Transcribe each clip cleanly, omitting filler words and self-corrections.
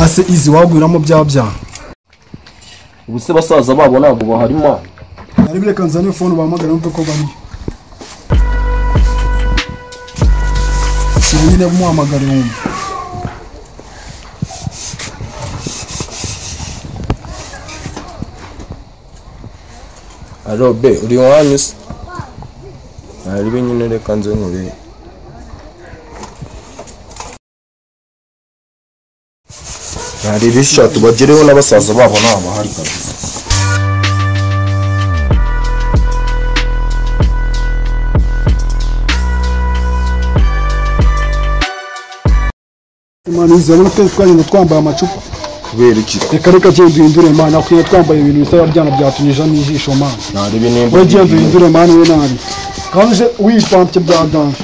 Ase izi wagwiramo bya. Ubu se basaza babo ntabwo bahari man. Ari bireka nzane phone bahamagara mve ko bari. Nyine muhamagare wumva. Alo be, uri wanyu se? Ari nyine reka nze nkure. Hari bisha tubagereho n'abasaza babo nabo bahari kabisa. Imana izabona twese twagenda twambaye amacupa. Kubera iki? Reka reka genda uhindure Imana kuko twambaye ibintu bisa byana byatunyije n'ijisho man. Narebe nimba. We genda uhindure Imana we nabi. Kandi wipampye bya danje.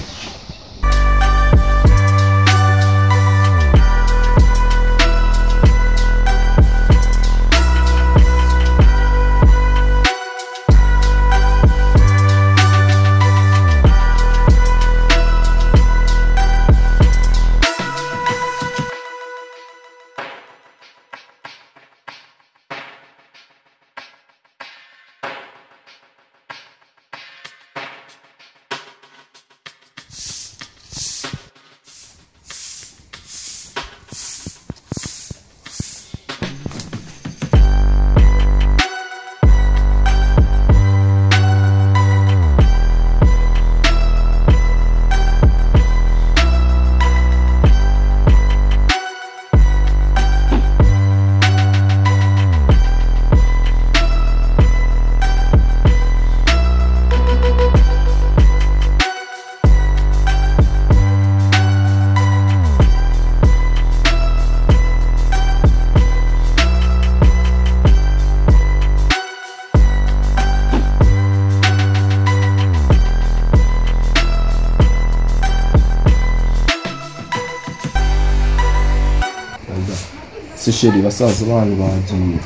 Chéri basaza banyu bagiye.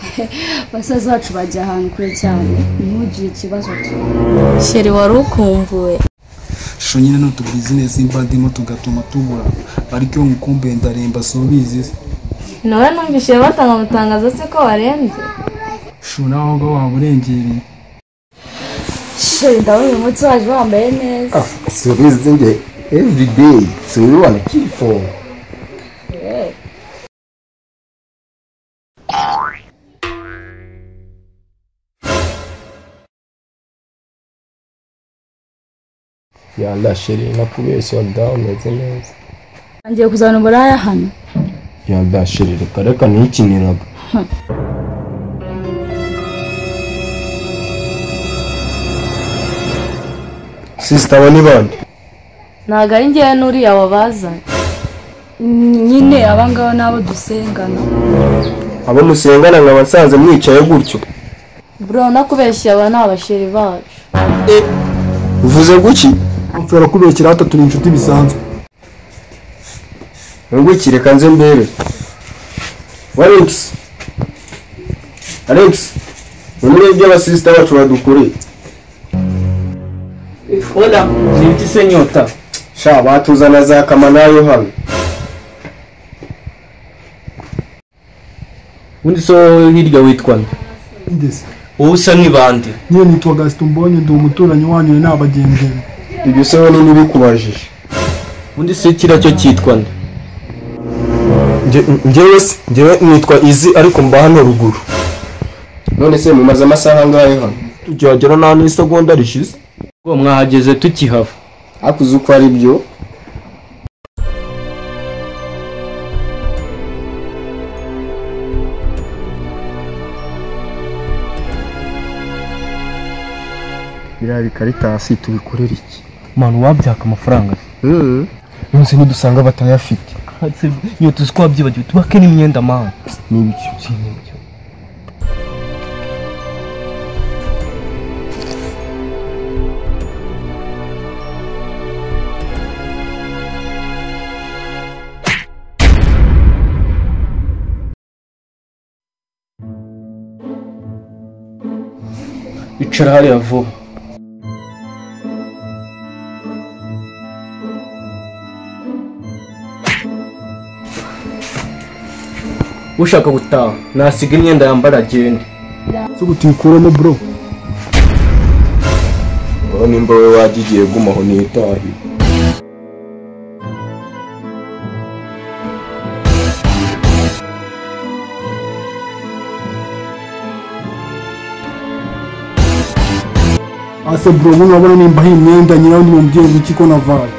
Basaza bacu bajya ahantu kure cyane ntugire ikibazo tu. Chéri wari ukumbuye. Sho nyine no business imba ndimo tugatuma tubura ariko iyo nkukumbuye ndaremba subizi. Nawe numvise batanga amatangazo se ko warembye. Sho naho ngo waburengereye. Chéri ndabona uyu munsi waje wambaye neza. Subizi nge every day subibona kifo. Yalla chéri nakubeshya ndameze neza. Ngiye kuzana uburaya hano. Yalla chéri reka reka nikiniraga. Sister abo ni bande? Ntago ari ngewe n'uriya wabazanye. Nyine abangaba nabo dusengana. Abo musengana nka basaza mwicaye gutyo. Bro nakubeshya aba ni abasheri bacu. Uvuze guki? Mfera kubekera hatatu ni inshuti bisanzwe. Ngwiki reka nze mbere. Alex. Alex. Muri ibyo abasista bacu badukoreye. Hola, ni se nyota. Sha batuzana za kamanayo hano. Undi so hirya witwa Ndese. Wowe usa n'ibandi. Niyo nitwa Gaston Mbonye ndi umuturanyi wanyu n'abagendera. Ibyo se wowe nibikubajije. Undi se kira cyo cyitwa nde? Njyewe njyewe nitwa Izi ariko mba hano ruguru. None se mumaze amasaha angahe hano? Tujyagera nta n'isegonda rishize. Ubwo mwahageze tukihava. Akuze uko ari byo. Biriya bikaritasi tubikorera iki? Manu wabyaka amafaranga. Nonse nidusanga batayafite. Iyo tuzi ko wabyibagiwe tubake n'imyenda man. Nibyo. Nibyo. Icara hariya vuba. Ushaka gutaha nasiga imyenda yambara agende. Se gutikuramo bro. Aho nimba we wagiye gumaho nitahi. Ase bro, buno urabona nimba iyi myenda nyirayo ni mubyeyi w'iki ko navaye.